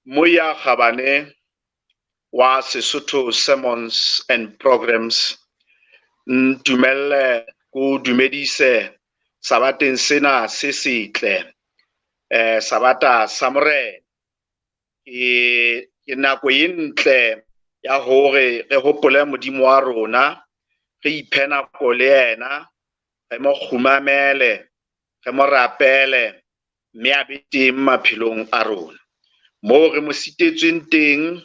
Moya Kgabane wa Sesotho Sermons and Programs, ntumelle ko dumedise sabateng sena se setle, sabata sa Morena. Ke nako e ntle ya hore re hopole Modimo wa rona, re iphe nako le yena, re mo kgumamele, re mo rapele, mme a be teng maphelong a rona. Moo re mo sitetsweng teng,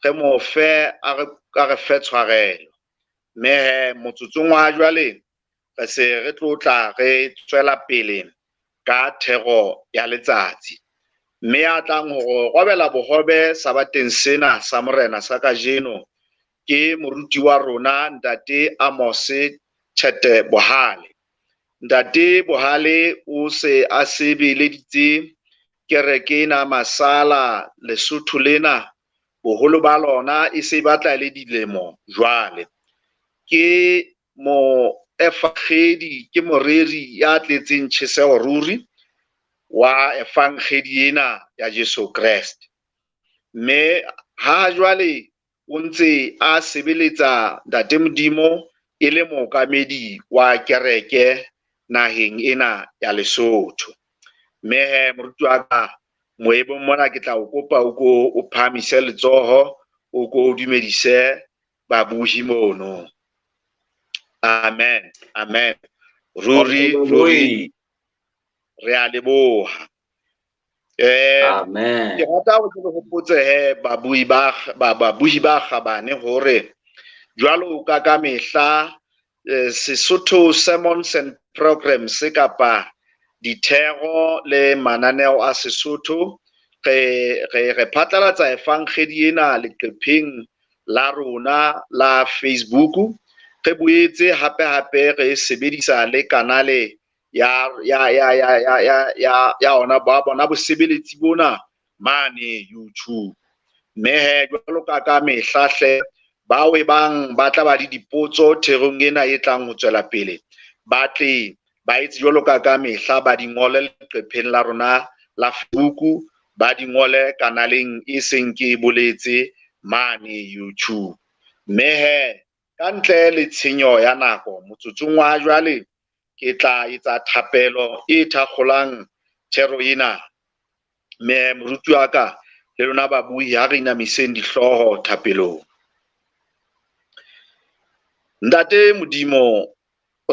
re mo fe, a re fe tshwarelo. Mme he, motsotsong wa jwale, re se re tlo tla re tswela pele ka thero ya letsatsi. Mme a tlang ho robela bohobe sabateng sena sa Morena sa kajeno ke moruti wa rona Ntate Amos Tjhete Bohale. Ntate Bohale o se a sebeleditse kereke ena Masala Lesotho lena, boholo ba lona e se batla le dilemo jwale. Ke moevangedi, ke moreri ya tletseng tjheseho ruri wa evangedi ena ya Jesu Kreste. Mme ha jwale o ntse a sebeletsa Ntate Modimo e le mookamedi wa kereke naheng ena ya Lesotho. Mme he, moruti wa ka, moebong mona ke tla o kopa o ko o phahamise letsoho, o ko o dumedise babuhi mono. Amen, amen. Ruri, ruri, re a leboha. Amen. Ke rata ho ke le hopotse he babuhi ba, ba, babuhi ba kgabane hore jwalo ka mehla, Sesotho Sermons and Programs kapa dithero le mananeo a Sesotho, re phatlalatsa evangedi ena leqepheng la rona la Facebook. Re boetse hape hape re sebedisa le kanale ya ona ba bona bosebeletsi bona mane YouTube. Mme he, jwalo ka mehla hle, bao e bang ba tla ba le dipotso therong ena e tlang ho tswela pele, ba tle ba etse jwalo ka mehla, ba di ngole leqepheng la rona la Facebook, ba di ngole kanaleng e seng ke e boletse mane YouTube. Mme he, ka ntle le tshenyo ya nako, motsotsong wa jwale ke tla etsa thapelo e thakgolang thero ena. Mme moruti wa ka le lona babuhi, ha re inamiseng dihlooho thapelong. Ntate Modimo,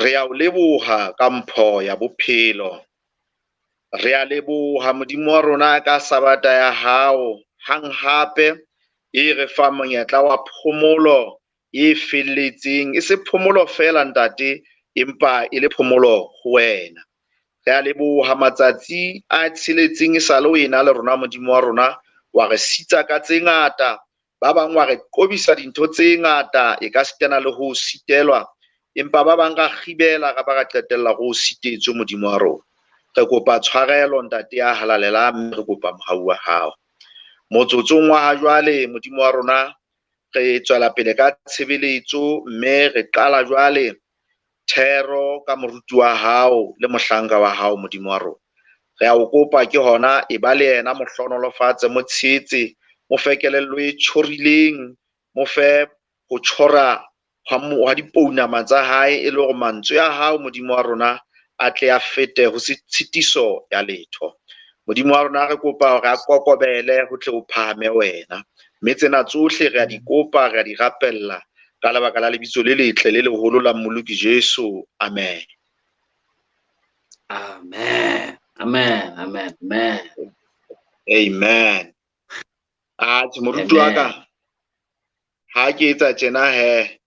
re a o leboha ka mpho ya bophelo. Re a leboha Modimo wa rona ka sabata ya hao, hang hape e re fa monyetla wa phomolo e felletseng, e se phomolo fela ntate, empa e le phomolo ho wena. Re a leboha matsatsi a tsheletseng e sale o ena le rona Modimo wa rona, wa re sitsa ka tse ngata, ba bang wa re qobisa dintho tse ngata, e ka sitana le ho sitelwa, empa ba bang ra kgibela ra ba ra qetella re o sitetswe Modimo wa rona. Re kopa tshwarelo ntate ya halalelang, mme re kopa mohau wa hao. Motsotsong wa ha jwale Modimo wa rona, re tswela pele ka tshebeletso, mme re qala jwale thero ka moruti wa hao le mohlanka wa hao Modimo wa rona. Re a o kopa ke hona, e ba le yena, mo hlohonolofatse, mo tshehetse, mo fe kelello e tjhorileng, mo fe ho tjhora hwa dipounama tsa hae, e le hore mantswe a hao Modimo wa rona a tle a fete ho se tshitiso ya letho. Modimo wa rona, re kopa hore a kokobele ho tle ho phahame wena. Mme tsena tsohle re a di kopa, re a di rapella ka lebaka la lebitso le letle le leholo la Mmoloki Jesu. Amen. Amen. Amen. Amen. Amen. Amen. Atjhe, moruti wa ka, ha ke etsa tjena he,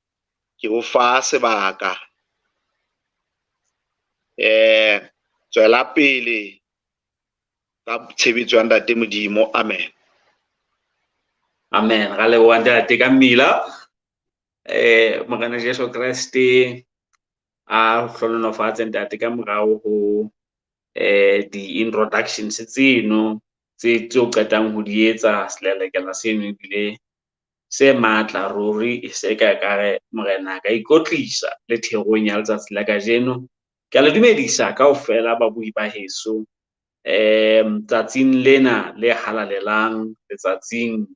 ke o fa sebaka. Tswela pele ka tshebetso ya Ntate Modimo. Amen. Amen. Ra leboha Ntate ka mmila. Morena Jesu Kreste a hlohonolofatse Ntate ka morao ho di-introductions tseno tse o qetang ho di etsa, selelekela seno ebile se matla ruri, e se ka ekare Morena a ka ikotlisa le therong ya letsatsi la kajeno. Ke a le dumedisa kaofela babuhi ba heso. Tsatsing lena le halalelang, letsatsing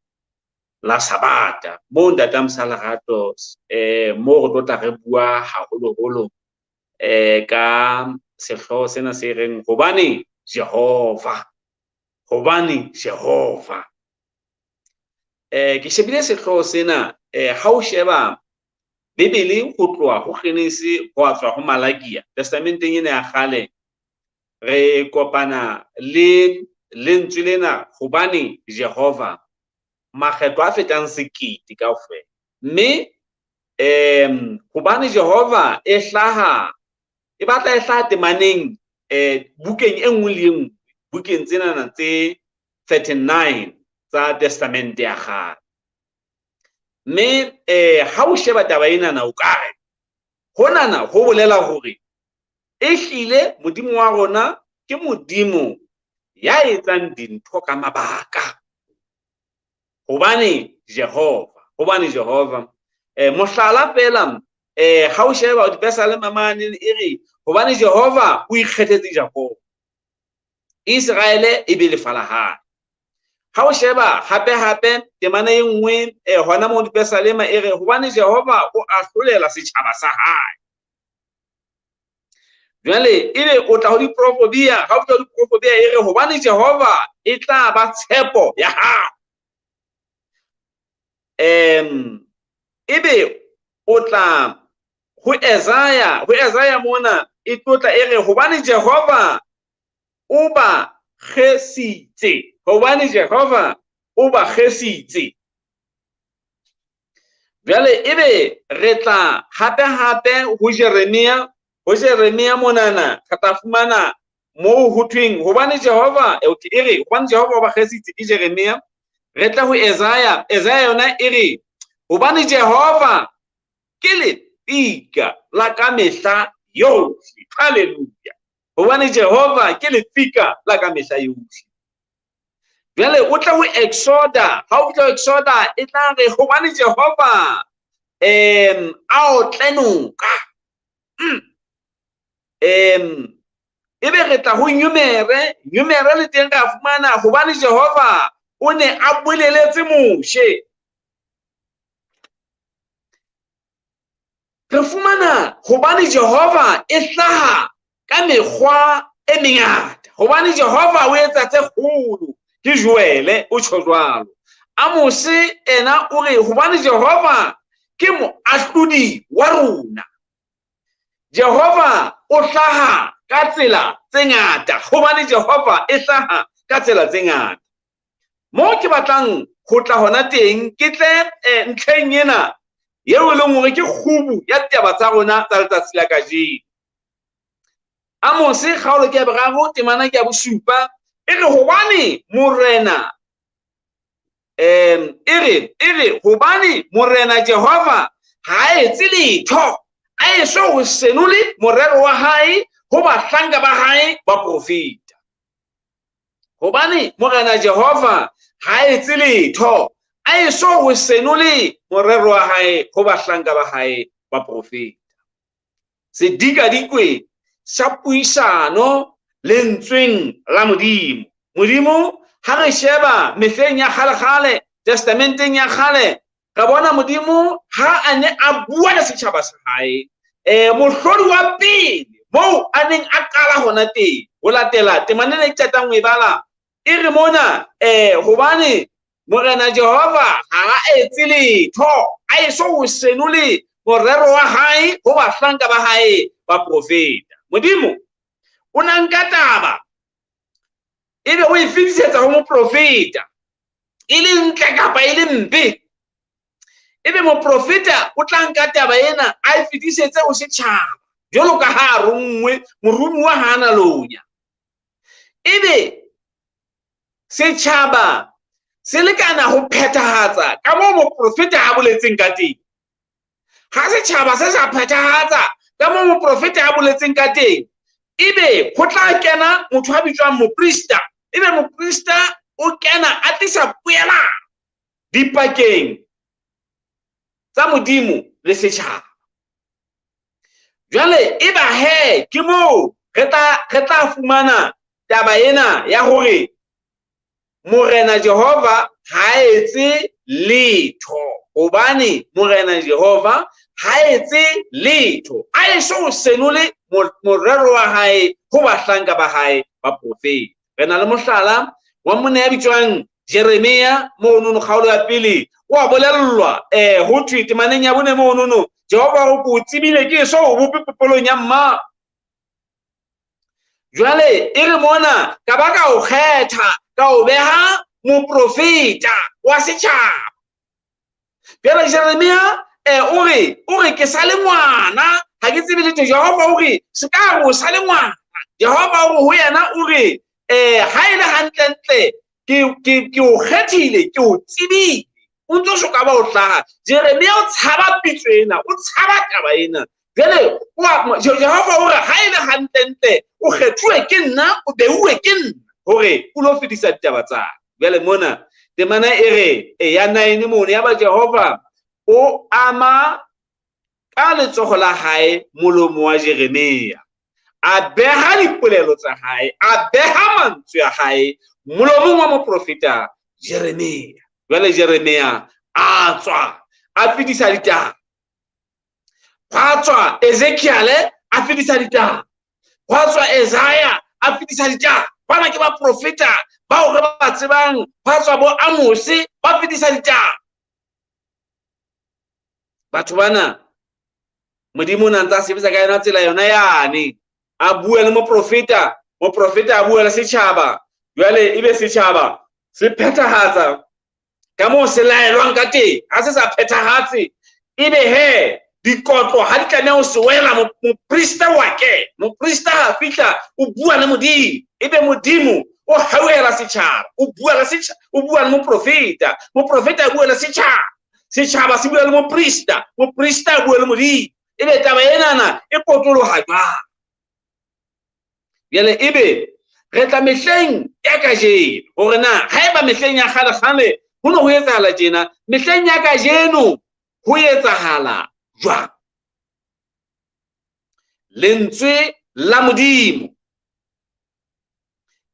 la Sabata. Moo Ntate Mosa Lerato, moo re tlo tla re bua haholoholo ka sehlooho sena se reng hobane Jehova, hobane Jehova. Ke shebile sehlooho sena, ha o sheba Bibele ho tloha ho Genese ho a tswa ho Malakia, testamenteng ena ya kgale, re kopana le lentswe lena hobane Jehova makgetlo a fetang 1000 kaofela. Mme hobane Jehova e hlaha, e batla e hlaha temaneng, bukeng e nngwe le e nngwe, bukeng tsenana tse 39 tsa testamente ya kgale. Mme ha o sheba taba enana o ka re honana ho bolela hore ehlile Modimo wa rona ke Modimo ya etsang dintho ka mabaka. Hobane Jehova, hobane Jehova. Mohlala fela, ha o sheba dipesalema mane e re hobane Jehova o ikgethetse Jakobo, Iseraele e be lefa la hae. Ha o sheba hape hape temana e nngwe, hona moo dipesalema e re hobane Jehova o ahlolela setjhaba sa hae. Jwale ebe o tla ho diprofobia, ha o tla ho diprofobia e re hobane Jehova e tla ba tshepo ya hao. Ebe o tla ho Isaiah, ho Isaiah mona e tlotla e re hobane Jehova o ba kgesitse, hobane Jehova o ba kgesitse. Jwale ebe re tla hape hape ho Jeremia, ho Jeremia monana re tla fumana moo ho thweng hobane Jehova, okay, e re hobane Jehova o ba kgesitse ke Jeremia. Re tla ho Isaiah, Isaiah yona e re hobane Jehova ke lefika la ka mehla yohle. Hallelujah. Hobane Jehova ke lefika la ka mehla yohle. Jwale o tla ho Exoda, ha o fihla ho Exoda e tla re hobane Jehova a otle noka. Ebe re tla ho Numere, Numere le teng re a fumana hobane Jehova o ne a boleletse Moshe. Re fumana hobane Jehova e hlaha ka mekgwa e mengata, hobane Jehova o etsa tse kgolo, ke Joele o tjho jwalo. Amose ena o re hobane Jehova ke moahlodi wa rona. Jehova o hlaha ka tsela tse ngata, hobane Jehova e hlaha ka tsela tse ngata. Mo ke batlang ho tla hona teng ke tle ntlheng ena eo e leng hore ke kgubu ya ditaba tsa rona tsa letsatsi la kajeno. Amose kgaolo ke ya boraro temana ke ya bosupa e re hobane Morena, e re hobane Morena Jehova ha a etse letho, a eso ho senole morero wa hae ho bahlanka ba hae ba profeta. Hobane Morena Jehova ha a etse letho, a eso ho senole morero wa hae ho bahlanka ba hae ba profeta. Sedikadikwe sa puisano lentsweng la Modimo. Modimo ha re sheba mehleng ya kgale-kgale, testamenteng ya kgale, re bona Modimo ha a ne a bua le setjhaba sa hae. Mohlodi wa pele moo a neng a qala hona teng, ho latela temana ena e qetang ho e bala, e re mona, hobane Morena Jehova ha a etse letho, a eso ho senole morero wa hae ho bahlanka ba hae ba profeta. Modimo o na nka taba ebe o e fetisetsa ho moprofeta, e le ntle kapa e le mpe. Ebe moprofeta o tla nka taba ena a e fetisetse ho setjhaba, jwalo ka ha a ronngwe, moromuwa ha a na lonya. Ebe setjhaba se lekana ho phethahatsa ka moo moprofeta a boletseng ka teng. Ha setjhaba se sa phethahatsa ka moo moprofeta a boletseng ka teng, ebe ho tla kena motho a bitswang moprista. Ebe moprista o kena a tlisa poelano dipakeng tsa Modimo le setjhaba. Jwale eba he ke moo re tla fumana taba ena ya hore Morena Jehova ha etse letho, hobane Morena Jehova ha etse letho, a eso senole morero wa hae ho bahlanka ba hae ba profeta. Re na le mohlala wa monna ya bitswang Jeremia monono kgaolo ya pele, o a bolellwa ho thwe temaneng ya bone monono, Jehova o ko tsebile ke eso o bope popelong ya mma. Jwale e re mona ka ba ka o kgetha ka o beha moprofeta wa setjhaba. Jwale Jeremia o re ke sa le ngwana, ha ke tsebe letho. Jehova o re se ka re o sa le ngwana. Jehova o re ho yena o re ha e le hantlentle ke o kgethile, ke o tsebile, o ntso so ka ba o hlaha. Jeremia o tshaba pitso ena, o tshaba taba ena. Jwale Jehova o re ha e le hantlentle o kgethuwe ke nna, o beuwe ke nna hore o lo fetisa ditaba tsa ka. Jwale mona temana e re ya 9 mono, ya ba Jehova o ama ka letsoho la hae molomo wa Jeremia, a beha dipolelo tsa hae, a beha mantswe a hae molomong wa moprofeta Jeremia. Jwale Jeremia a tswa a fetisa ditaba, hwa tswa Ezekiele a fetisa ditaba, hwa tswa Isaiah a fetisa ditaba. Bana ke baprofeta bao re ba tsebang, hwa tswa bo Amose ba fetisa ditaba. Batho bana Modimo o na ntse a sebetsa ka yona tsela yona yane, a bua le moprofeta, moprofeta a bua le setjhaba. Jwale ebe setjhaba se phethahatsa ka moo se laelwang ka teng. Ha se sa phethahatse, ebe he dikotlo ha di tlameha ho se wela. Moprista wa ke, moprista ha fihla o bua le Modimo, ebe Modimo o hauhela setjhaba, o bua le setjhaba, o bua le moprofeta, moprofeta a bua le setjhaba, setjhaba se bua le moprista, moprista a bua le Modimo. Ebe taba enana e potoloha jwang? Jwale ebe re tla mehleng ya kajeno, hore na haeba mehleng ya kgale-kgale ho ne ho etsahala tjena, mehleng ya kajeno ho etsahala jwang? Lentswe la Modimo,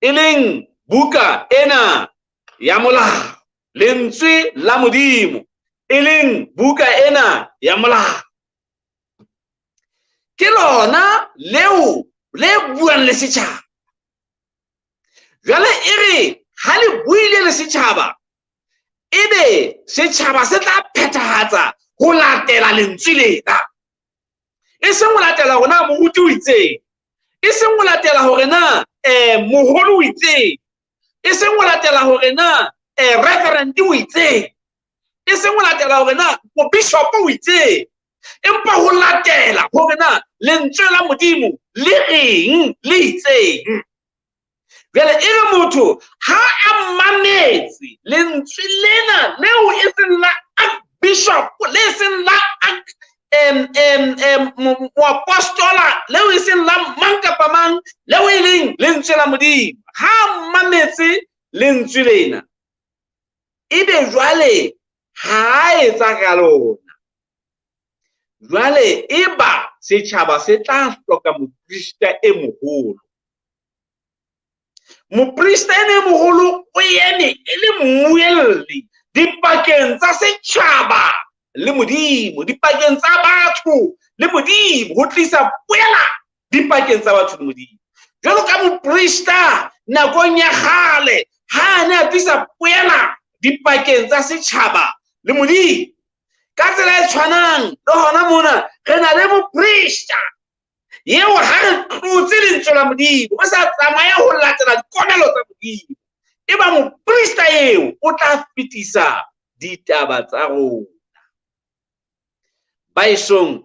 e leng buka ena ya molao, lentswe la Modimo, e leng buka ena ya molao, ke lona leo le buang le setjhaba. Jwale e re ha le buile le setjhaba, ebe setjhaba se tla phethahatsa ho latela lentswe lena, e seng ho latela hore na moruti o itseng, e seng ho latela hore na moholo o itseng, e seng ho latela hore na reverend o itseng, e seng ho latela hore na bishop o itseng, empa ho latela hore na lentswe la Modimo le reng, le itseng. Jwale e re motho ha a mametse lentswe lena leo e seng la archbishop, le seng la moapostola, leo e seng la mang kapa mang, leo e leng lentswe la Modimo, ha a mametse lentswe lena, ebe jwale ha a etsa ka lona, jwale eba setjhaba se tla hloka moprista e moholo. Moprista e moholo o eme e le mmuelli dipakeng tsa setjhaba le Modimo, dipakeng tsa batho le Modimo, ho tlisa poela dipakeng tsa batho le Modimo. Jwalo ka moprista nakong ya kgale ha a ne a tlisa poela dipakeng tsa setjhaba le Modimo, ka tsela e tshwanang le hona mona re na le moprista eo ha re tlotse lentswe la Modimo, o sa tsamaye ho latela dikomelo tsa Modimo, eba moprista eo o tla fetisa ditaba tsa rona. Baesong,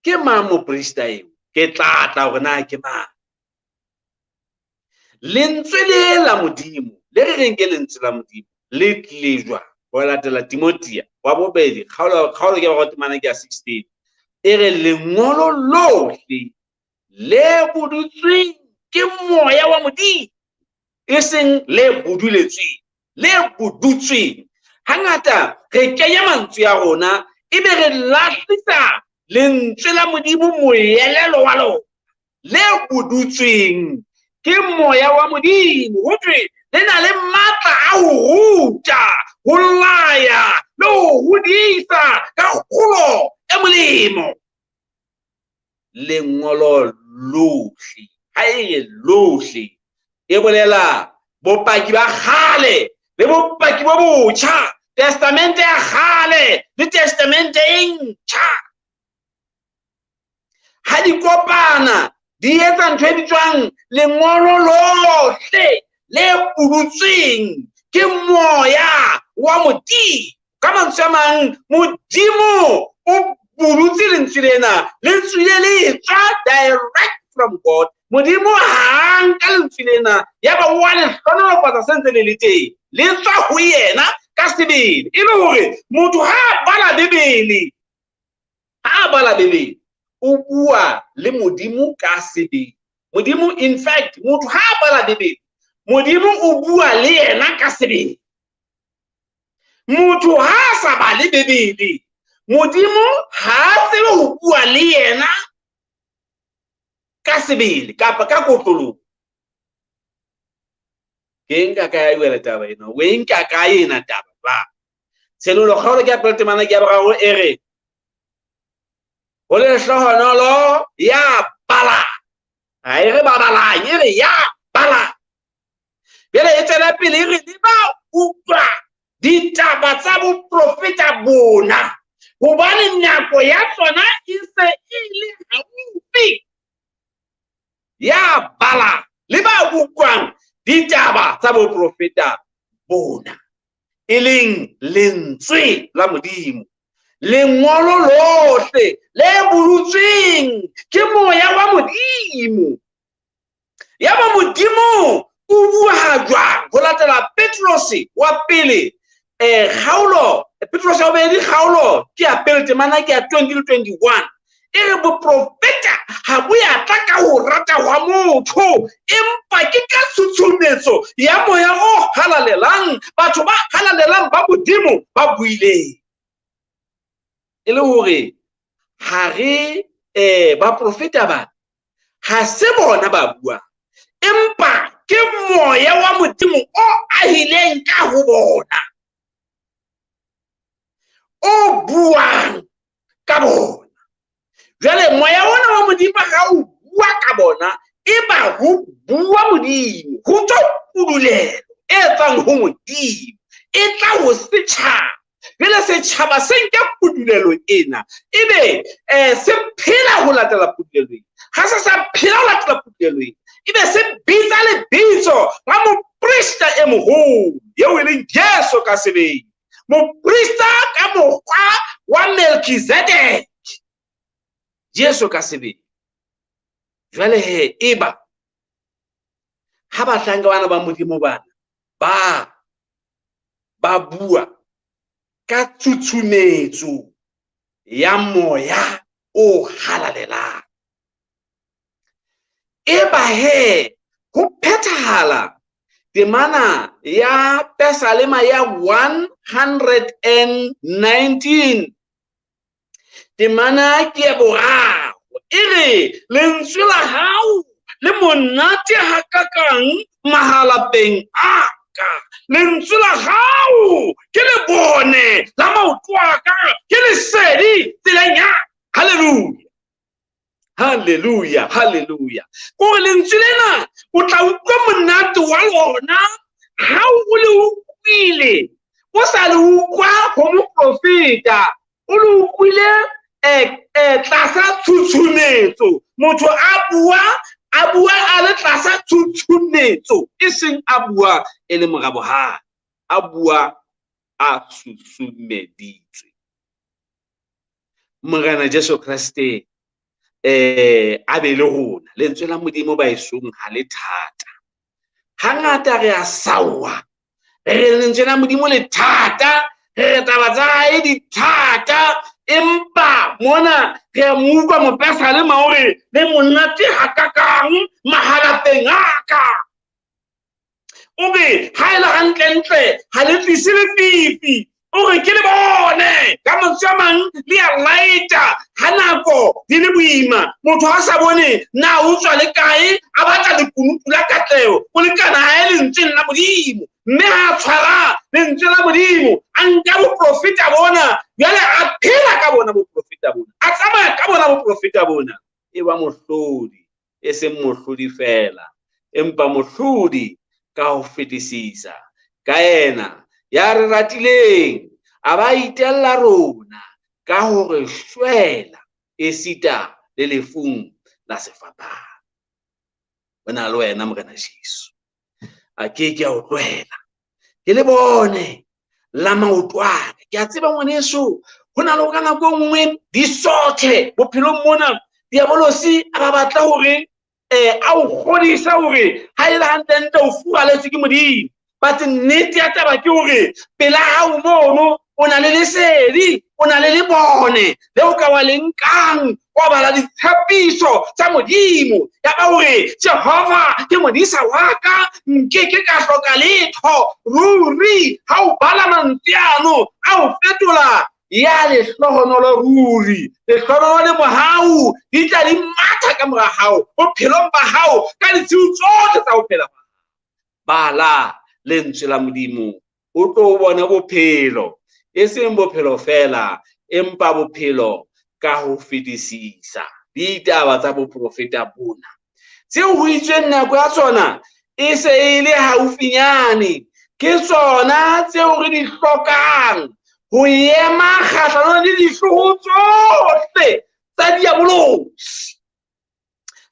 ke mang moprista eo? Ke tla tla hore na ke mang. Lentswe le la Modimo, le re reng ke lentswe la Modimo, le tlile jwang? Ho latela Timothea wa bobedi, kgaolo ke ba temana ke ya 16, e re lengolo lohle le budutsweng ke moya wa Modimo, e seng le buduletsweng, le budutsweng. Hangata re kenya mantswe ya rona, ebe re lahlisa lentswe la Modimo moelelo wa lona, le budutsweng ke moya wa Modimo. Ho thwe le na le matla a ho ruta, ho laya le ho hodisa ka kgolo e molemo. Lengolo lohle, ha e re lohle, e bolela bopaki ba kgale le bopaki bo botjha, testamente ya kgale le testamente e ntjha. Ha di kopana di etsa ntho e bitswang lengolo lohle le budutsweng ke moya wa Modimo. Ka mantswe a mang, Modimo o budutse lentswe lena, lentswe le le tswa direct from God. Modimo ha nka lentswe lena yaba wa le hlohonolofatsa se ntse le le teng, le tswa ho yena ka sebele. E le hore motho ha a bala Bibele, ha a bala Bibele, o bua le Modimo ka sebele. Modimo, in fact, motho ha a bala Bibele, Modimo o bua le yena ka sebele. Motho ha a sa bale Bibele, Modimo ha a tsebe ho bua le yena ka sebele kapa ka kotloloho. Ke nka kae wena taba ena? O e nka kae ena taba ba? Tshenolo kgaolo ke ya pele temana ke ya boraro e re, ho lehlohonolo ya bala. Ha e re ba balang, e re ya bala. Jwale e tswela pele e re le ba utlwa ditaba tsa boprofeta bona, hobane nako ya tsona e se e le haufi. Ya bala le ba utlwang ditaba tsa boprofeta bona, e leng lentswe la Modimo, lengolo lohle le budutsweng ke moya wa Modimo. Yaba Modimo o bua jwang? Ho latela Petrose wa pele, kgaolo, Petrose wa bobedi kgaolo ke ya pele temana ke ya 20 le 21. E re boprofeta ha bo ya tla ka ho rata hwa motho, empa ke ka tshutshumetso ya moya o halalelang, batho ba halalelang ba Modimo ba buileng. E le hore ha re baprofeta ba ha se bona ba buang, empa ke moya wa Modimo o ahileng ka ho bona, o buang ka bona. Jwale moya ona wa Modimo ha o bua ka bona, e ba ho bua Modimo, ho tswa pudulelo e tswang ho Modimo, e tla ho setjhaba. Jwale setjhaba se nke pudulelo ena, ebe se phela ho latela pudulelo ena. Ha se sa phela ho latela pudulelo ena, ebe se bitsa lebitso la moprista e moholo, eo e leng Jesu ka sebele, moprista ka mokgwa wa Melkizedek, Jesu ka sebele. Jwale he, eba ha bahlanka bana ba Modimo bana ba bua ka tshutshumetso ya moya o halalelang, eba he ho phethahala temana ya Pesalema ya 119, temana ke ya boraro, e re lentswe la hao le monate hakakang mahalapeng a ka, lentswe la hao ke lebone la maoto a ka, ke lesedi tseleng ya. Hallelujah, hallelujah, hallelujah. Kore lentswe lena o tla utlwa monate wa lona ha o le utlwile, o sa le utlwa ho moprofeta, o le utlwile tlasa tshutshumetso. Motho a bua, a bua a le tlasa tshutshumetso, e seng a bua e le mora bohale, a bua a susumeditswe. Morena Jesu Kreste a be le rona. Lentswe la Modimo baesong ha le thata. Hangata re a sawa, re re lentswe la Modimo le thata, re re taba tsa hae di thata, empa mona re a mo utlwa mopesalema o re le monate hakakang mahalapeng a ka. O re ha e le hantlentle ha le tlise lefifi, o re ke le bone. Ka mantswe a mang le a laeta, Ha nako di le boima, motho a sa bone na o tswa le kae, a batla lekunutu la katleho, o lekana hae lentsweng la Modimo. Mme ha a tshwara lentswe la Modimo, a nka boprofeta bona, jwale a phela ka bona boprofeta bona, a tsamaya ka bona boprofeta bona, e ba mohlodi, e seng mohlodi feela, empa mohlodi ka ho fetisisa. Ka yena ya re ratileng, a ba itella rona ka hore shwela esita le lefung la sefapano. O na le wena Morena Jesu, a ke ke a o tlohela. Ke le bone la maoto a ka. Ke a tseba ngwaneso, ho na le ka nako e nngwe di sothe bophelong mona, diabolosi a ba batla hore a o kgodise hore ha e le hantlentle o furaletswe ke Modimo. But nnete ya taba ke hore pela hao mono o na le lesedi, o na le lebone le o ka wa le nkang, wa bala ditshepiso tsa Modimo. Ya ba hore Jehova ke modisa wa ka, nkeke ka hloka letho. Ruri ha o bala mantswe ano, a o fetola ya lehlohonolo ruri. Lehlohonolo le mohau di tla di matha ka mora hao bophelong ba hao ka ditshiu tsohle tsa ho phela. Bala lentswe la Modimo, o tlo bona bophelo, e seng bophelo feela, empa bophelo ka ho fetisisa. Ditaba tsa boprofeta bona tseo ho itsweng nako ya tsona e se e le haufinyane, ke tsona tseo re di hlokang ho ema kgahlanong le dihlooho tsohle tsa diabolosi.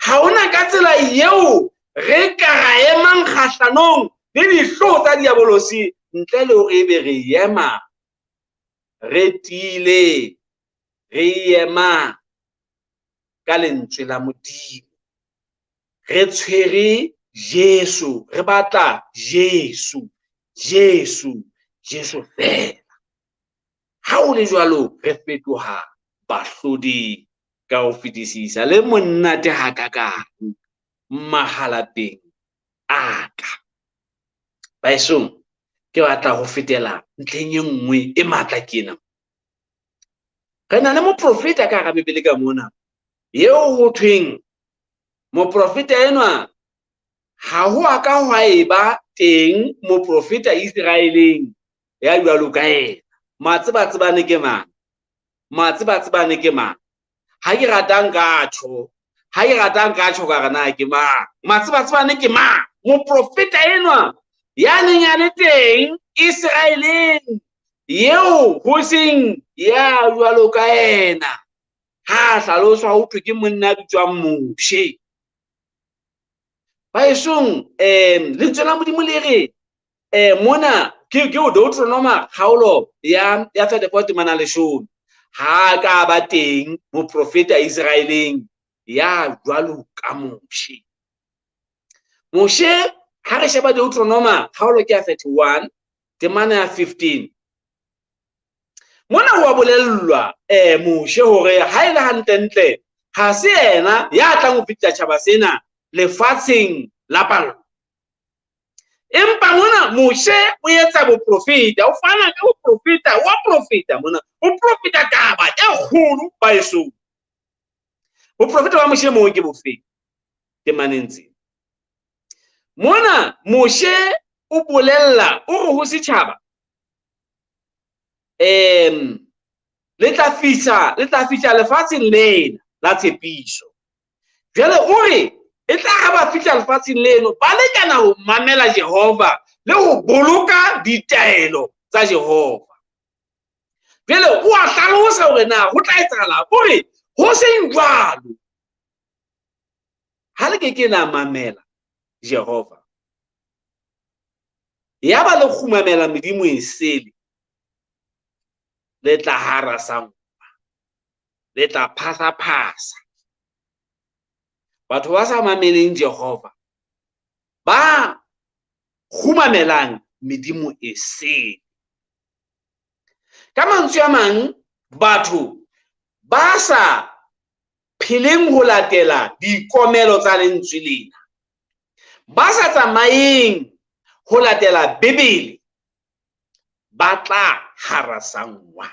Ha hona ka tsela eo re ka ra emang kgahlanong le dihlooho tsa diabolosi ntle le hore ebe re ema re tiile, re ema ka lentswe la Modimo, re tshwere Jesu, re batla Jesu, Jesu, Jesu feela. Ha ho le jwalo, re fetoha bahlodi ka ho fetisisa. Le monate hakakang mahalapeng a ka. Baesong, ke batla ho fetela ntlheng e nngwe e matla ke ena. Re na le moprofeta ka hara Bibele ka mona, eo ho thweng moprofeta enwa ha ho a ka hwa eba teng moprofeta Iseraeleng ya jwalo ka yena. Matsebatsebane ke mang? Matsebatsebane ke mang? Ha ke ratang ka tjho, ha ke ratang ka tjho ka re na ke mang? Matsebatsebane ke mang? Moprofeta enwa ya neng a le teng Iseraeleng, eo ho seng ya jwalo ka yena, ha hlaloswa ho thwe ke monna a bitswang Moshe. Baesong, lentswe la Modimo le re, mona ke o Deuteronoma kgaolo ya 34 temana 10. Ha ka ba teng moprofeta Iseraeleng ya jwalo ka Moshe. Moshe, ha re sheba Deuteronoma kgaolo ke ya 31 temana ya 15. Mona ho a bolellwa Moshe hore ha e le hantlentle ha se yena ya tlang ho fetisa tjhaba sena lefatsheng la pallo. Empa mona Moshe o etsa boprofeta, o fana ka boprofeta, wa profeta mona, o profeta taba e kgolo baesong. Boprofeta ba Moshe moo ke bofe? Temaneng tse. Mona Moshe o bolella, o re ho setjhaba, le tla fihla lefatsheng lena la tshepiso. Jwale o re e tla ha ba fihla lefatsheng leno, ba lekana ho mamela Jehova le ho boloka ditaelo tsa Jehova. Jwale o a hlalosa hore na ho tla etsahala, o re ho seng jwalo, ha le ke ke la mamela Jehova, ya ba le kgumamela medimo e sele, le tla harasanngwa, le tla phasaphasa. Batho ba sa mameleng Jehova, ba kgumamelang medimo e sele. Ka mantswe a mang, batho ba sa pheleng ho latela dikomelo tsa lentswe lena, ba sa tsamayeng ho latela Bibele, ba tla harasanngwa.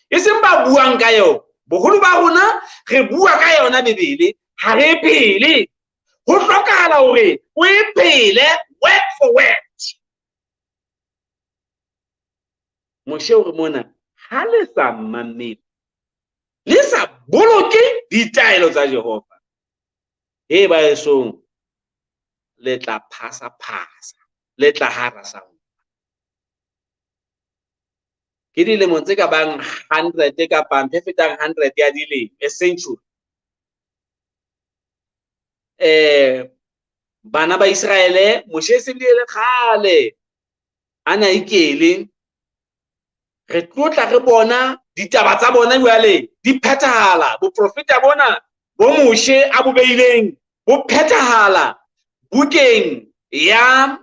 E seng ba buang ka yona. Boholo ba rona re bua ka yona Bibele, ha re e phele. Ho hlokahala hore o e phele word for word. Moshe o re mona, ha le sa mmamele, le sa boloke ditaelo tsa Jehova, he ba esong, le tla phasa-phasa, le tla harasa. Ke dilemo tse ka bang 100 kapa ntho e fetang 100 ya dilemo, a century. Bana ba Iseraele, Moshe se bile le kgale a na ikele, re tlotla re bona ditaba tsa bona jwale di phethahala. Boprofeta bona bo Moshe a bo beileng bo phethahala bukeng ya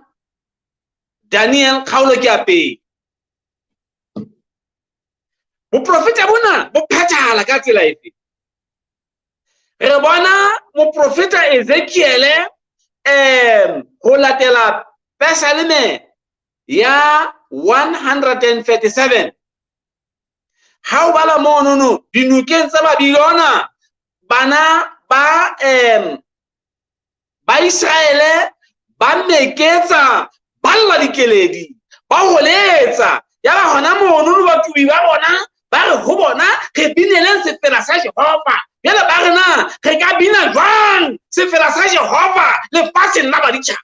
Daniel kgaolo ke ya pele. Boprofeta bona bo phethahala ka tsela efe? Re bona moprofeta Ezekiele ho latela Pesaleme ya 137. Ha o bala monono dinokeng tsa Babilona, bana ba Iseraele ba meketsa, ba lla dikeledi, ba holetsa. Ya ba hona monono batubi ba bona ba re ho bona, re bineleng sefela sa Jehova. Jwale ba re na re ka bina jwang sefela sa Jehova lefatsheng la baditjhaba?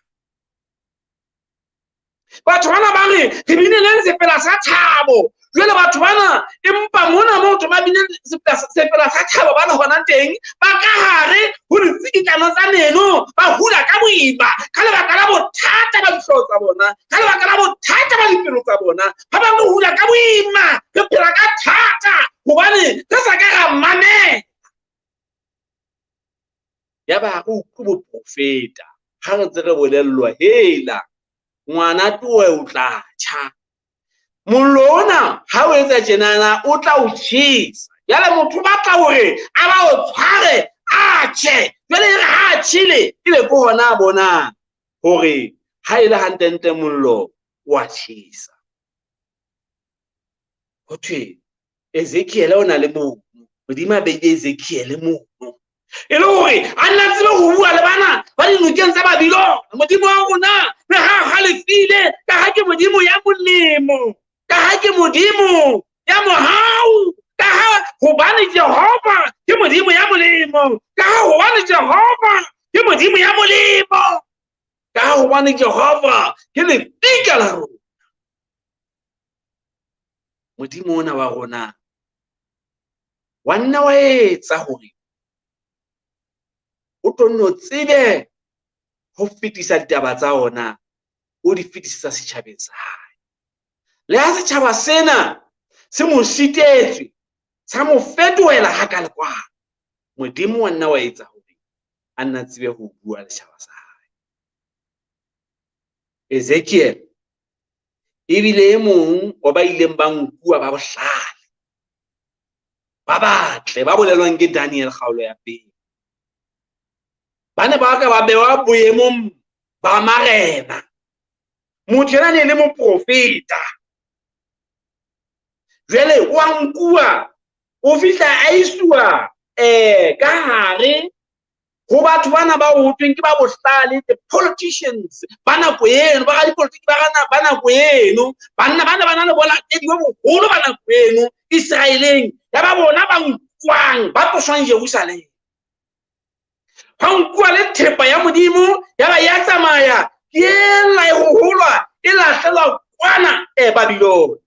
Batho bana ba re re bineleng sefela sa thabo. Jwale batho bana empa mona moo ba bineng sefela sa thabo ba le hona teng, ba ka hare ho ditsikitlano tsa meno, ba hula ka boima ka lebaka la bothata ba dihlooho tsa bona, ka lebaka la bothata ba dipelo tsa bona. Ba bang re hula ka boima, re phela ka thata hobane re sa ka ra mamela. Ya ba re utlwe boprofeta ha re ntse re bolellwa, hela ngwana towe o tla tjha. Mollo ona ha o etsa tjenana o tla o tjhesa. Jwale motho o batla hore a ba o tshware a tjhe. Jwale e re ha a tjhele ebe ke hona a bonang hore ha e le hantlentle mollo o a tjhesa. Ho thwe Ezekiele o na le mono, Modimo a beile Ezekiele mono e le hore a nna tsebe ho bua le bana ba dinokeng tsa Babilona. Modimo wa rona le ha halefile, ka ha ke Modimo ya molemo, ka ha ke Modimo ya mohau, ka ha hobane Jehova ke Modimo ya molemo, ka ha hobane Jehova ke Modimo ya molemo, ka ha hobane Jehova ke lefika la rona. Modimo ona wa rona wa nna wa etsa hore o tlo nno tsebe ho fetisa ditaba tsa ona, o di fetisetsa setjhabeng sa hae. Le ha setjhaba sena se mo sitetswe, sa mo fetohela ha ka lekwalo, Modimo wa nna wa etsa hore a nna tsebe ho bua le setjhaba sa hae. Ezekiel ebile e mong wa ba ileng ba nkuwa ba bohlale, ba batle, ba bolelwang ke Daniel kgaolo ya pele. Ba ne ba ka ba bewa boemong ba marena. Motho ena ne le moprofeta. Jwale wa nkuwa, o fihla a isuwa ka hare ho batho bana ba ho thweng ke ba bohlale, the politicians ba nako eno, ba radipolotiki ba nako eno, banna bana ba na le bolatedi bo boholo ba nako eno Israeleng, ya ba bona ba nkuwang, ba tloswang Jerusalem. Ba nkuwa le thepa ya Modimo, ya ba ya tsamaya, ke ela e hoholwa, e lahlelwa kwana Babilona.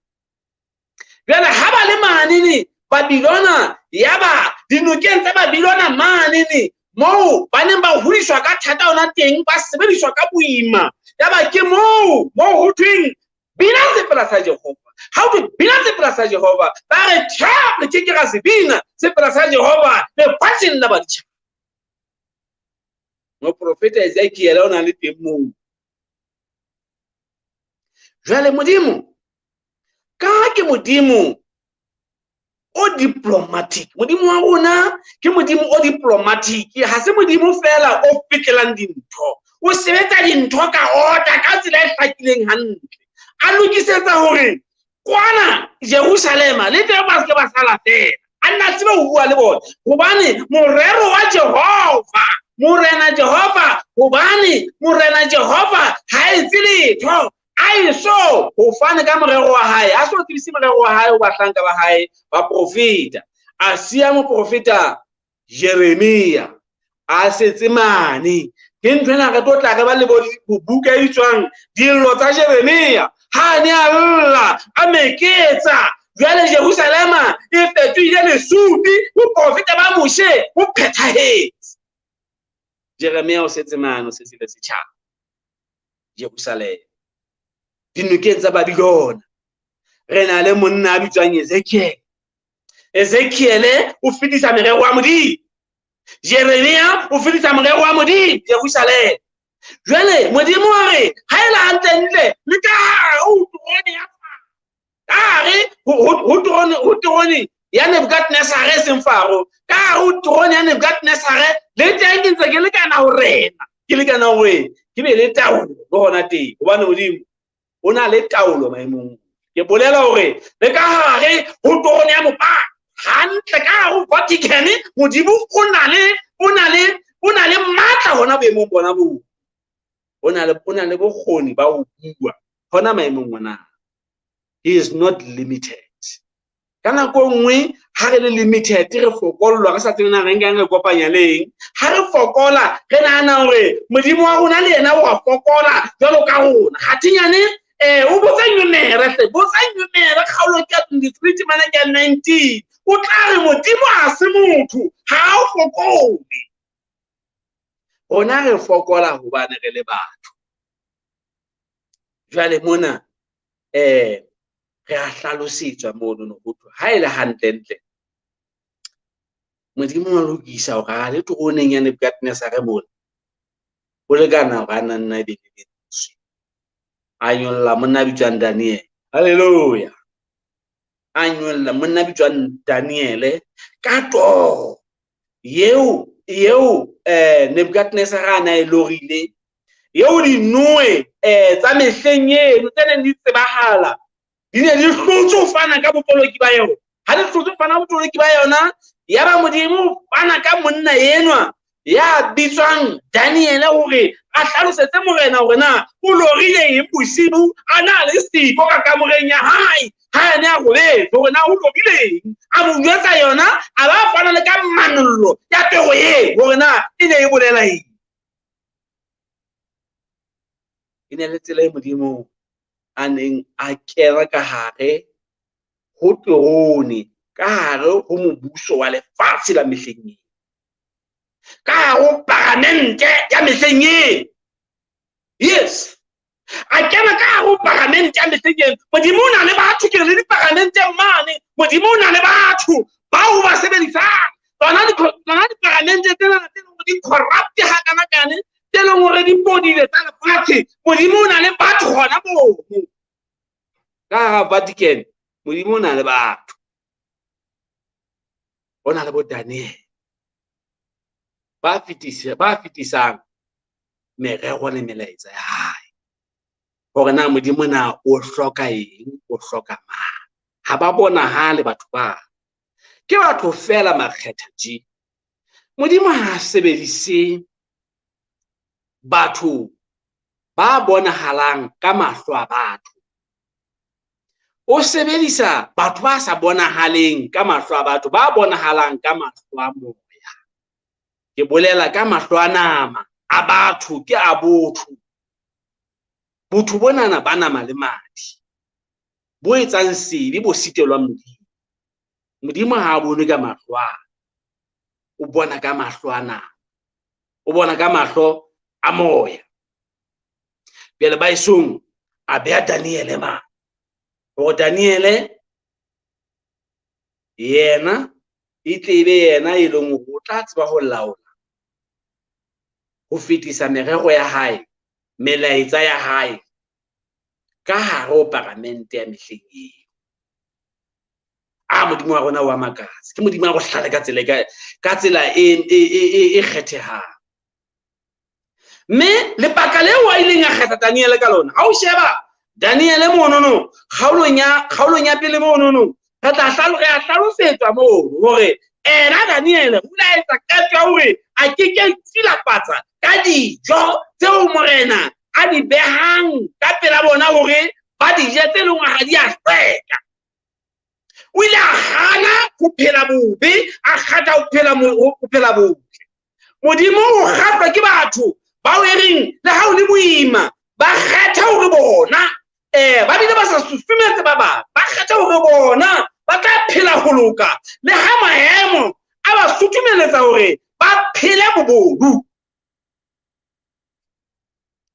Jwale ha ba le manene Babilona, ya ba dinokeng tsa Babilona manene moo ba neng ba hodiswa ka thata hona teng, ba sebediswa ka boima. Ya ba ke moo ho thweng bina sefela sa Jehova. Ha ho thwe bina sefela sa Jehova, ba re tjhe, re ke ke ra se bina sefela sa Jehova lefatsheng la baditjhaba. Moprofeta Ezekiel o na le teng moo. Jwale Modimo, ka ha ke Modimo o diplomatic, Modimo wa rona ke Modimo o diplomatic, ha se Modimo fela o fetlelang dintho, o sebetsa dintho ka order, ka tsela e hlakileng hantle. A lokisetsa hore Kwana Jerusalema le teng ba se ke ba sala fela. A nna tsebe ho bua le bona hobane morero wa Jehova, Morena Jehova, hobane Morena Jehova ha etse letho a eso ho fane ka morero wa hae, a so tsebise morero wa hae ho bahlanka ba hae baprofeta. A siya moprofeta Jeremia a setse mane. Ke ntho ena re tlo tla re ba le buka e bitswang Dillo tsa Jeremia. Ha a ne a lla a meketsa, jwale Jerusalema e fetohile lesupi, boprofeta ba Moshe bo phethahetse. Jeremia o setse mane, o setse le setjhaba Jerusalema, dinokeng tsa Babilona. Re na le monna a bitswang Ezekiel. Ezekiel o fetisa merero wa Modimo. Jeremia o fetisa morero wa Modimo Jerusalema. Jwale Modimo a re ha e le hantlentle le ka hare ho terone ya ka hare ho terone ya Nebukadnesare e seng Faro, ka hare ho terone ya Nebukadnesare le teng ke ntse ke lekana ho rena, ke lekana hore ke be le taolo le hona teng, hobane Modimo o na le taolo maemong. Ke bolela hore le ka hare ho terone ya mopapa, hantle ka hare ho Vatican, Modimo o na le matla hona boemong bona boo. O na le bokgoni ba ho bua hona maemong ona. He is not limited. Ka nako nngwe ha re le limited re fokollwa, re sa tsebe na re nkang re kopanya leng. Ha re fokola re nahana hore Modimo wa rona le yena wa fokola jwalo ka rona. Kgathinyane o botsa Numere hle, botsa Numere kgaolo ke ya 23 temana ke ya 19. O tla re Modimo ha se motho, ha o fokole. Rona re fokola hobane re le batho. Jwale mona re a hlalosetswa mono ho thwe ha e le hantlentle Modimo wa lokisa hore a le teroneng ya Nebukadnesare mona, o lekana hore a na nna be le lentswe. A nyolla monna a bitswang Daniel. Hallelujah. A nyolla monna a bitswang Daniele ka toro eo Nebukadnesare a na e lorile, eo dinoe tsa mehleng eno tse neng di tsebahala di ne di hlotse ho fana ka botoloki ba yona. Ha di hlotse ho fana ka botoloki ba yona, ya ba Modimo fana ka monna enwa ya bitswang Daniele hore a hlalosetse morena hore na o lorile eng bosibu a na le siko ka kamoreng ya hae ha a ne a robetse, hore na o lorile eng. A mo jwetsa yona, a ba fana le ka manollo ya toro eo hore na e ne e bolela eng. E ne le tsela e Modimo a neng a kena ka hare ho terone, ka hare ho mobuso wa lefatshe la mehleng eo, ka hare ho paramente ya mehleng eo. Yes, a kena ka hare ho paramente ya mehleng eo. Modimo o na le batho, ke re le diparamenteng mane, Modimo o na le batho bao ba sebedisang tsona diparamente tsena tse leng hore di corrupt hakanakane, tse leng hore di bodile tsa lefatshe. Modimo o na le batho hona moo. Ka hara Vatican, Modimo o na le batho. O na le bo Daniel ba fetisang merero le melaetsa ya hae. Hore na Modimo na o hloka eng, o hloka mang. Ha ba bonahale batho ba. Ke batho fela makgetha tje. Modimo ha a sebedise batho ba bonahalang ka mahlo a batho. O sebedisa batho ba sa bonahaleng ka mahlo a batho, ba bonahalang ka mahlo a moya. Ke bolela ka mahlo a nama a batho, ke a botho. Botho bonana ba nama le madi, bo etsang sebe, bo sitelwang Modimo. Modimo ha a bone ka mahlo a, o bona ka mahlo a nama, o bona ka mahlo a moya. Jwale ba esong a beha Daniele ma, hore Daniele yena e tle be yena e leng hore o tla tseba ho laola, ho fetisa merero ya hae, melaetsa ya hae ka hare ho paramente ya mehleng eo. A Modimo wa rona wa makatsa. Ke Modimo a bohlale ka tsela e kgethehang. Mme lebaka leo a ileng a kgetha Daniele ka lona, ha o sheba Daniele monono kgaolong ya pele monono re tla re a hlalosetswa mono hore ena Daniele o ile a etsa qeto ya hore a ke ke a itshilafatsa ka dijo tseo morena a di behang ka pela bona hore ba di je tse leng ha di a hlweka. O ile a hana ho phela bobe, a kgetha ho phela botle. Modimo o kgahlwa ke batho bao e reng le ha o le boima ba kgetha hore bona ba bile ba sa susumetse ba bang, ba kgetha hore bona ba tla phela ho loka le ha maemo a ba sutumeletsa hore ba phele bobodu.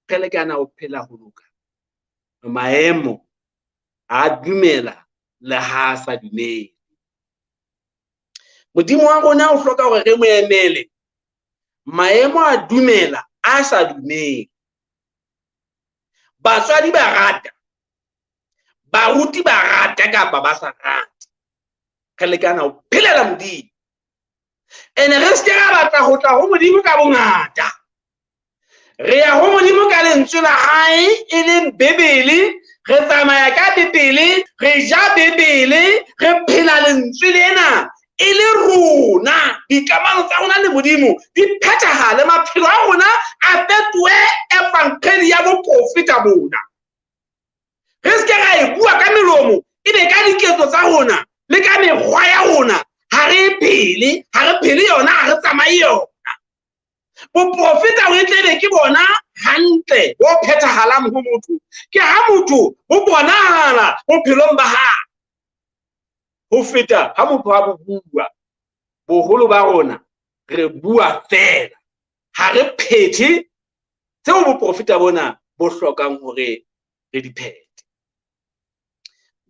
Re lekana ho phela ho loka, maemo a dumela le ha a sa dumele. Modimo wa rona o hloka hore re mo emele, maemo a dumela a sa dumele. Batswadi ba rata, baruti ba rata kapa ba sa rate, re lekana ho phelela Modimo. Ene re se ke ra batla ho tla ho Modimo ka bongata. Re ya ho Modimo ka lentswe la hae e leng Bibele, re tsamaya ka Bibele, re ja Bibele, re phela lentswe lena e le rona. Dikamano tsa rona le Modimo di phethahale, maphelo a rona a fetohe evangeli ya boprofeta bona. Re se ke ra e bua ka melomo, ebe ka diketso tsa rona le ka mekgwa ya rona ha re phele, ha re phele yona, ha re tsamaye yona. Boprofeta ho tle be ke bona hantle bo phethahalang ho motho, ke ha motho bo bonahala bophelong ba hae ho feta ha motho a bo bua. Boholo ba rona re bua fela, ha re phethe tseo boprofeta bona bo hlokang hore re di phethe.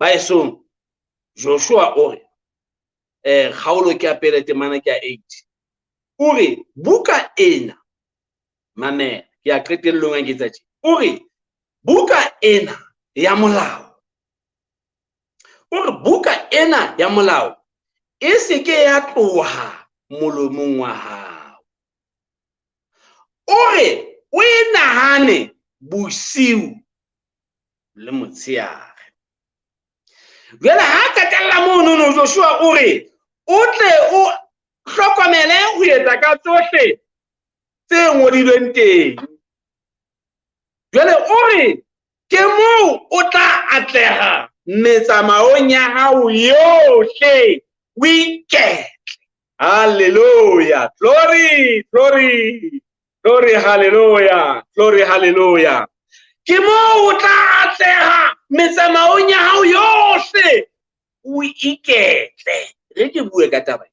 Baesong, Joshua o re kgaolo ke ya pele temana ke ya 8. O re buka ena, mamela, ke ya qetellong a nketsa tje. O re buka ena ya molao, o re buka ena ya molao e se ke ya tloha molomong wa hao. O re o e nahane bosiu le motshehare. Jwale ha qetella mono no, Joshua o re o tle o hlokomele ho etsa ka tsohle tse ngodilweng teng. Jwale o re ke moo o tla atleha metsamaong ya hao yohle, o iketle. Hallelujah. Glory, glory, glory, hallelujah, glory, hallelujah. Ke moo o tla atleha metsamaong ya hao yohle, o iketle. Re ke bue ka taba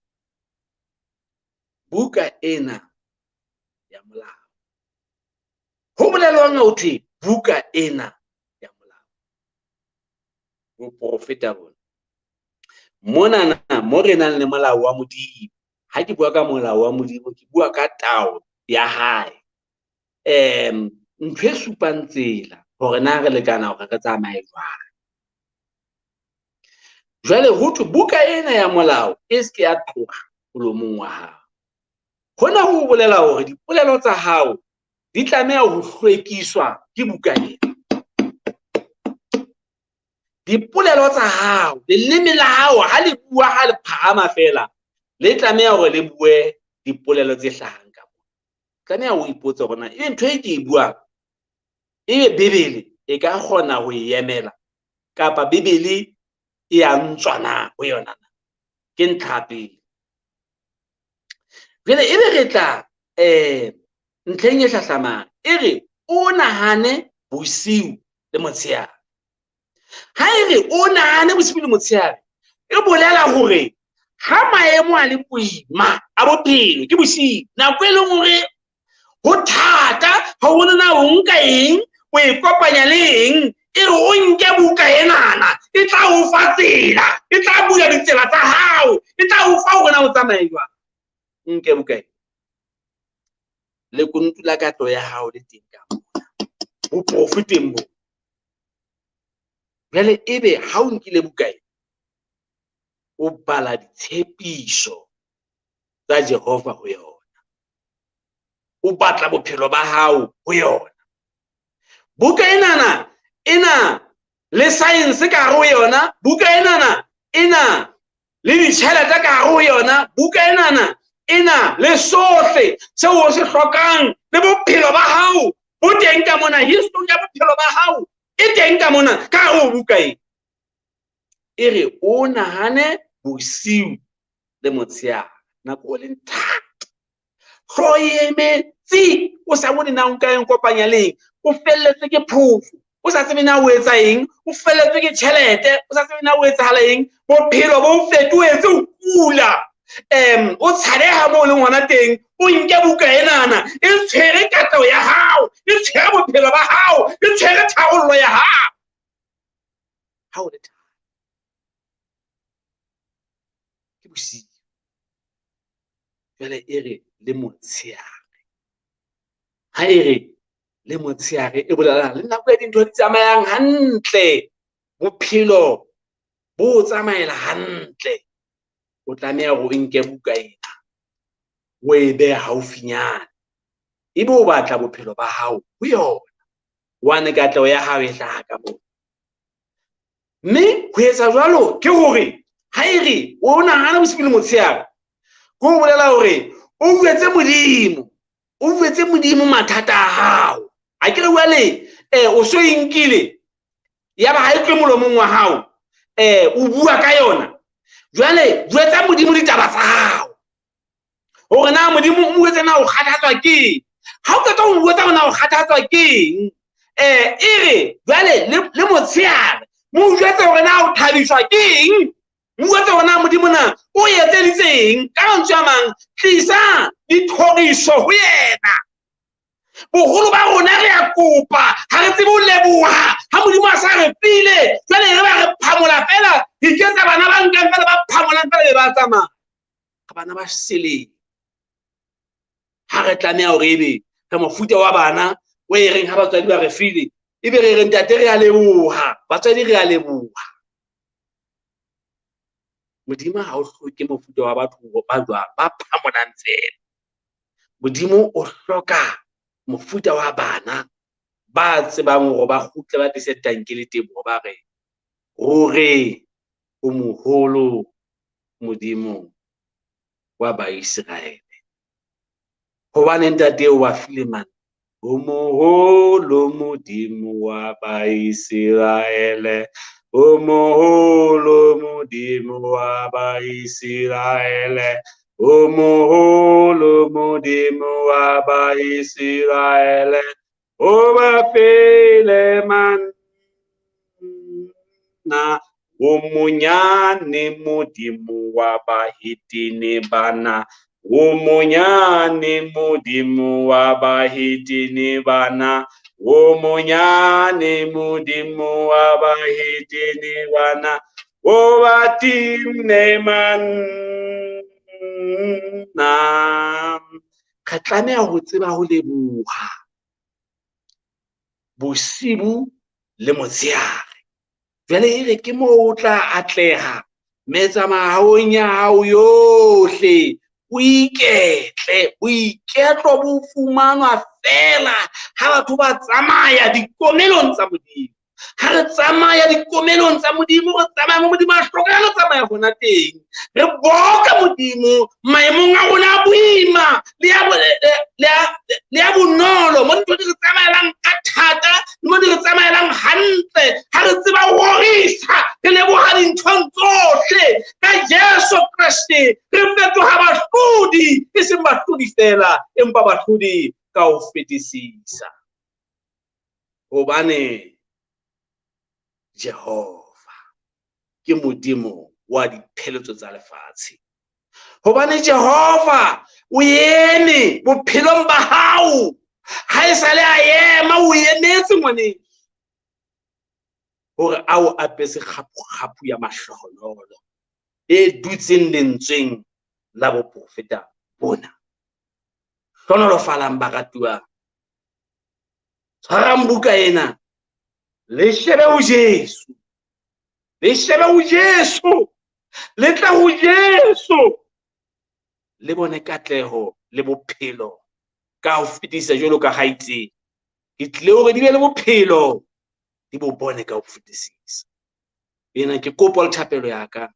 buka ena ya molao. Ho bolelwang ho thwe buka ena ya molao? Boprofeta bona. Monana mo re nang le molao wa Modimo. Ha ke bua ka molao wa Modimo, ke bua ka tao ya hae. Ntho e supang tsela hore na re lekana hore re tsamaye jwang. Jwale ho thwe buka ena ya molao e se ke ya tloha molomong wa hao. Hona ho bolela hore dipolelo tsa hao di tlameha ho hlwekiswa ke buka ena. Dipolelo tsa hao, leleme la hao ha le bua, ha le phahama fela, le tlameha hore le bue dipolelo tse hlahang ka mona. Tlameha o ipotse hore na ebe ntho e ke e buang, ebe Bibele e ka kgona ho e emela kapa Bibele e a ntswa na ho yona na? Ke ntlha ya pele. Jwale ebe re tla ntlheng e hlahlamang, e re o nahane bosiu le motshehare. Ha e re o nahane bosiu le motshehare, e bolela hore ha maemo a le boima a bophelo ke bosiu, nako e leng hore ho thata, ha o bone na o nka eng, o e kopanya le eng, e re o nke buka enana, e tla o fa tsela, e tla bula ditsela tsa hao, e tla o fa hore na o tsamaye jwang. Nke buka ena. Lekunutu la katlo ya hao le teng ka mona boprofeteng bo. Jwale ebe ha o nkile buka ena, o bala ditshepiso tsa Jehova ho yona, o batla bophelo ba hao ho yona. Buka enana ena le science ka hare ho yona, buka enana e na le ditjhelete ka hare ho yona, buka enana e na le sohle seo o se hlokang, le bophelo ba hao bo teng ka mona, history ya bophelo ba hao e teng ka mona ka hare ho buka e. E re o nahane bosiu le motshehare, nako o leng thata, hlooho e emetse, o sa bone na o nka eng kopanya leng, o felletswe ke phofo, o sa tsebe na o etsa eng, o felletswe ke tjhelete, o sa tsebe na o etsahala eng, bophelo bo o fetohetse, o kula, o tshabeha moo o leng hona teng, o nke buka enana, e tshwere katleho ya hao, e tshwere bophelo ba hao, e tshwere tharollo ya hao. Ha o le thata, ke bosiu. Jwale e re le motshehare. Ha e re le motshehare, e bolela le nako ya dintho di tsamayang hantle, bophelo bo tsamaela hantle. O tlameha hore o nke buka ena, o e behe haufinyana, ebe o batla bophelo ba hao ho yona, hobane katleho ya hao e hlaha ka moo. Mme ho etsa jwalo ke hore ha e re o nahana bosiu le motshehare, ke ho bolela hore o jwetse Modimo, o jwetse Modimo mathata a hao. Ha ke re jwale, o so e nkile, ya ba ha e tlohe molomong wa hao, o bua ka yona. Jwale jwetsa Modimo ditaba tsa hao, hore na Modimo o jwetse na o kgathatswa ke eng. Ha o qeta ho jwetsa hore na o kgathatswa ke eng, e re jwale le motshehare mo jwetse hore na o thabiswa ke eng, mo jwetse hore na Modimo na o etseditse eng. Ka mantswe a mang, tlisa dithoriso ho yena. Boholo ba rona re a kopa, ha re tsebe ho leboha ha Modimo a sa re file. Jwale re ba re phamola fela, re iketsa bana ba nkang fela, ba phamolang fela be ba tsamaya. Re bana ba seleng. Ha re tlameha hore ebe re mofuta wa bana o e reng ha batswadi ba re file, ebe re re ntate re a leboha, batswadi re a leboha. Modimo ha o hloke mofuta wa batho ba jwalo, ba phamolang fela. Modimo o hloka mofuta wa bana ba tsebang hore ba kgutle ba tlise tanki le teboho, ba re ruri o moholo Modimo wa Baiseraele. Hobane ntate o ba file mang? O moholo Modimo wa Baiseraele, o moholo Modimo wa Baiseraele, o moholo Modimo wa Baiseraele, o ba file manna, o monyane Modimo wa Bahetene bana, o monyane Modimo wa Bahetene bana, o monyane Modimo wa Bahetene bana, o ba timme manna. Re tlameha ho tseba ho leboha bosibu le motshehare. Jwale e re ke moo o tla atleha metsamaong ya hao yohle, o iketle. Boiketlo bo fumanwa fela ha batho ba tsamaya dikomelong tsa Modimo. Ha re tsamaya dikomelong tsa Modimo, re tsamaya mo Modimo a hlokang re tsamaya hona teng. Re boka Modimo maemong a rona a boima le a bonolo, mo dintho di re tsamaelang ka thata le mo di re tsamaelang hantle. Ha re tseba ho rorisa, re leboha dinthong tsohle ka Jesu Kreste, re fetoha bahlodi, e seng bahlodi fela, empa bahlodi ka ho fetisisa. Hobane Jehova ke Modimo wa dipheletso tsa lefatshe. Hobane Jehova o eme bophelong ba hao, ha e sale a ema, o emetse ngwaneso hore a o apese kgaphu-kgaphu ya mahlohonolo e dutseng lentsweng la boprofeta bona. Hlohonolofalang baratuwa, tshwarang buka ena, le shebe ho Jesu, le shebe ho Jesu, le tle ho Jesu, le bone katleho le bophelo ka ho fetisa jwalo ka ha itse. Ke tlile hore di be le bophelo, di bo bone ka ho fetisisa. Ena ke kopo le thapelo ya ka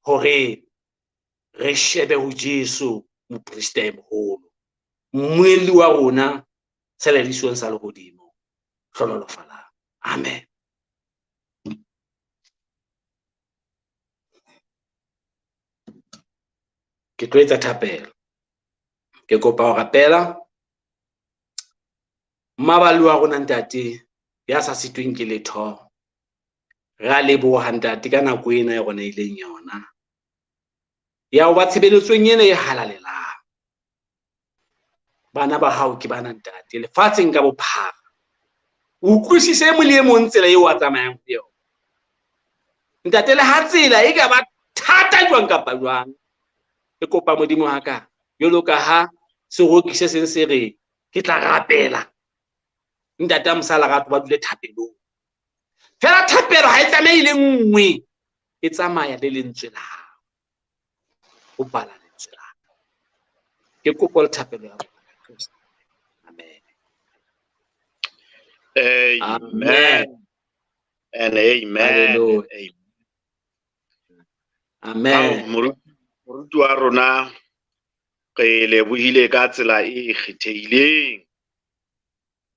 hore re shebe ho Jesu, moprista e moholo, mmuelli wa rona seladisong sa lehodimo. Hlonolofalang. Amen. Ke tlo etsa thapelo. Ke kopa ho rapela. Mmaballi wa rona ntate, ya sa sitweng ke letho. Re a leboha ntate ka nako ena e rona ileng yona. Ya ho ba tshebeletsong ena e halalelang. Bana ba hao ke bana ntate, lefatsheng ka bophara. O utlwisise e mong le e mong tsela eo a tsamayang ho yona. Ntate, le ha tsela e ka ba thata jwang kapa jwang, ke kopa Modimo wa ka, jwalo ka ha seroki se seng se re, ke tla rapela. Ntate a Mosa Lerato ba dule thapelong. Fela thapelo ha e tsamaye le nngwe, e tsamaya le lentswe la hao. Ho bala lentswe la hao. Ke kopo le thapelo ya rona ka Kreste. Amen. Amen. And amen. Hallelujah. Amen. Moruti wa rona, re lebohile ka tsela e kgethehileng.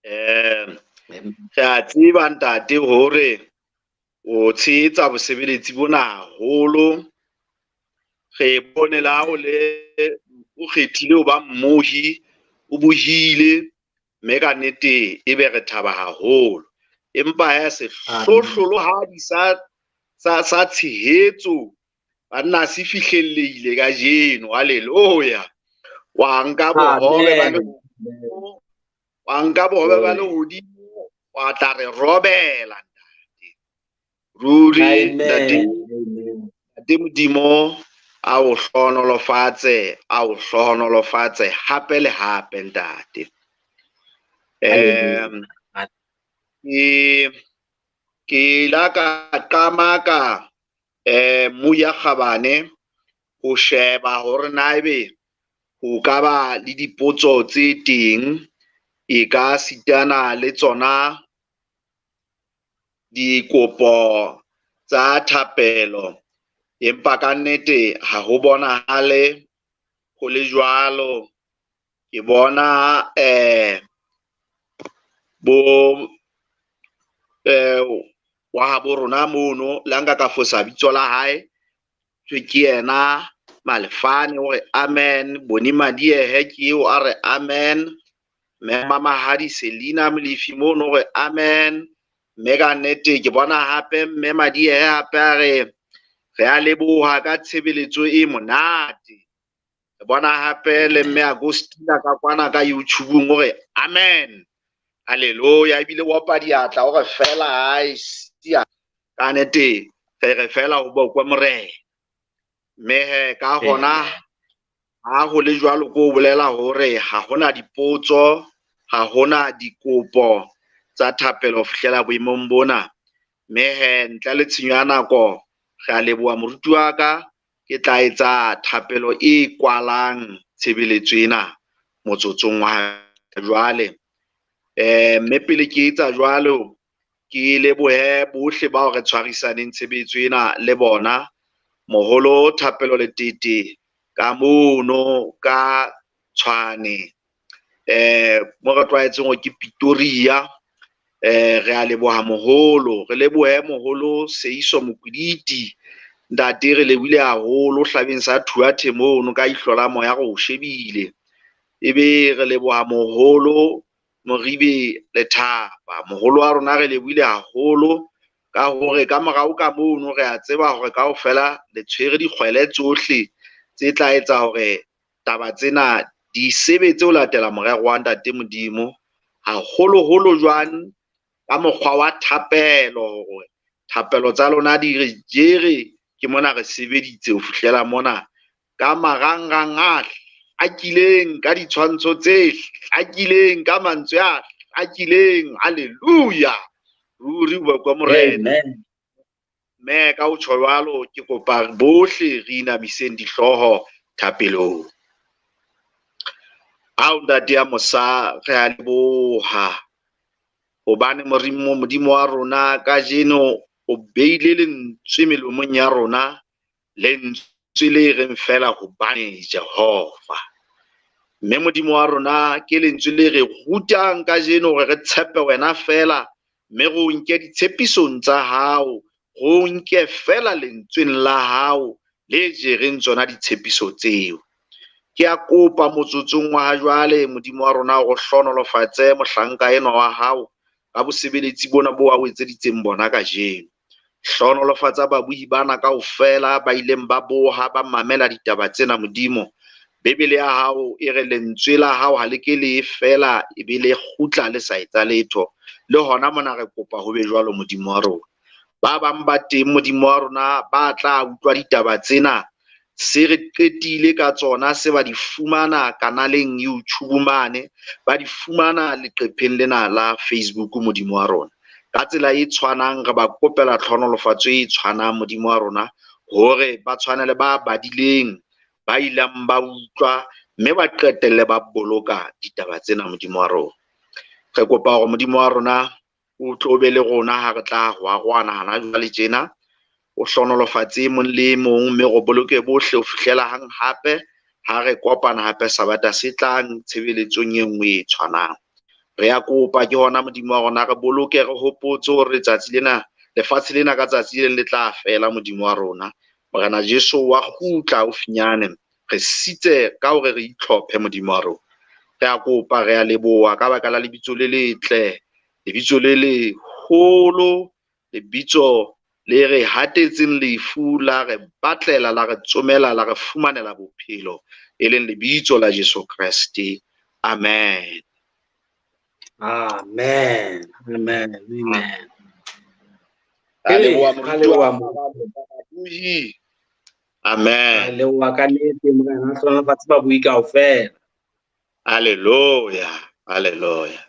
Re a tseba ntate hore o tshehetsa bosebeletsi bona haholo. Re bone la o le o kgethile ho ba mmohi, o bohile, mme ka nnete e be re thaba haholo. Empa ya sehlohlolo ha di sa tshehetso, banna se fihlellehile kajeno. Haleluya. Wa nka bohobe ba lehodimo, wa nka bohobe ba lehodimo, wa tla re robela ntate. Ruri ntate, ntate Modimo a o hlohonolofatse, a o hlohonolofatse hape le hape ntate. Ke la ka qama ka Moya Kgabane ho sheba hore na ebe ho ka ba le dipotso tse teng, e ka sitana le tsona dikopo tsa thapelo, empa ka nnete ha ho bonahale ho le jwalo. Ke bona bo wa habo rona mono, le ha nka ka fosa bitso la hae, thwe ke yena Malefane, o re amen. Boni Madiehe ke eo a re amen. Mme Mamahadi Selina Molefi mono o re amen. Mme ka nnete ke bona hape Mme Madiehe hape a re re a leboha ka tshebeletso e monate. Re bona hape le Mme Agostina ka kwana ka YouTube-ong o re amen. Haleluya, ebile o opa diatla o re fela ai sia. Ka nnete re re fela ho bokwe Morena. Mme he ka hona ha ho le jwalo ko bolela hore ha hona dipotso, ha hona dikopo tsa thapelo ho fihlela boemong bona. Mme he ntle le tshenyo ya nako, re a leboha moruti wa ka, ke tla etsa thapelo e kwalang tshebeletso ena motsotsong wa jwale. Mme pele ke etsa jwalo, ke lebohe bohle bao re tshwarisaneng tshebetso ena le bona. Moholo Thapelo Letete ka mono ka Tshwane, mo re tlwaetseng hore ke Pretoria. Re a leboha moholo, re lebohe moholo Seiso Mokwiditi. Ntate re lebohile haholo hlabeng sa Thuathe mono ka ihlo la moya re o shebile. Ebe re leboha moholo Moribe Lethapa, moholo wa rona re lebohile haholo ka hore ka morao ka mono re a tseba hore kaofela le tshwere dikgwele tsohle tse tla etsa hore taba tsena di sebetse ho latela morero wa Ntate Modimo, haholoholo jwang ka mokgwa wa thapelo, hore thapelo tsa lona di re jere ke mona re sebeditse ho fihlela mona ka marangrang a hlakileng, ka ditshwantsho tse hlakileng, ka mantswe a hlakileng. Haleluya, ruri o bakwa Morena. Amen. Mme ka ho tjho jwalo, ke kopa bohle re inamiseng dihlooho thapelong. Ao Ntate ya mosa, re a leboha. Hobane Modimo, Modimo wa rona kajeno o beile lentswe melomong ya rona, lentswe le reng fela hobane Jehova. Mme Modimo wa rona ke lentswe le re rutang kajeno hore re tshepe wena fela, mme re o nke ditshepisong tsa hao, re o nke fela lentsweng la hao le jereng tsona ditshepiso tseo. Ke a kopa motsotsong wa ha jwale Modimo wa rona o hlohonolofatse mohlanka enwa wa hao ka bosebeletsi bona bo a o etseditseng bona kajeno. Hlohonolofatsa babuhi bana kaofela ba ileng ba boha ba mamela ditaba tsena Modimo. Bibele ya hao e re lentswe la hao ha le ke le fela e be le kgutla le sa etsa letho. Le hona mona re kopa ho be jwalo Modimo wa rona. Ba bang ba teng Modimo wa rona ba tla utlwa ditaba tsena, se re qetile ka tsona, se ba di fumana kanaleng YouTube mane, ba di fumana leqepheng lena la Facebook Modimo wa rona. Ka tsela e tshwanang re ba kopela tlhonolofatso e tshwanang Modimo wa rona, hore ba tshwane le ba badileng, ba ileng ba utlwa mme ba qetelle ba boloka ditaba tsena Modimo wa rona. Re kopa hore Modimo wa rona o tlo be le rona ha re tla hwarwana hana jwale tjena. O hlohonolofatse e mong le e mong, mme re boloke bohle ho fihlela hang hape ha re kopana hape Sabata se tlang tshebeletsong e nngwe e tshwanang. Re a kopa ke hona Modimo wa rona re boloke, re hopotse hore letsatsi lena, lefatshe lena ka tsatsi le leng le tla fela Modimo wa rona. Morena Jesu wa kgutla haufinyane, re sitse ka hore re itlhophe Modimo wa rona. Re a kopa, re a leboha ka baka la lebitso le letle, lebitso le leholo, lebitso le re hatetseng lefu la re batlela, la re tsomela, la re fumanela bophelo, e leng lebitso la Jesu Kreste. Amen. Amen. Amen. Amen. A leboha moruti. Amen. A leboha ka nnete Morena, a hlohonolofatse babui kaofela. Hallelujah. Hallelujah.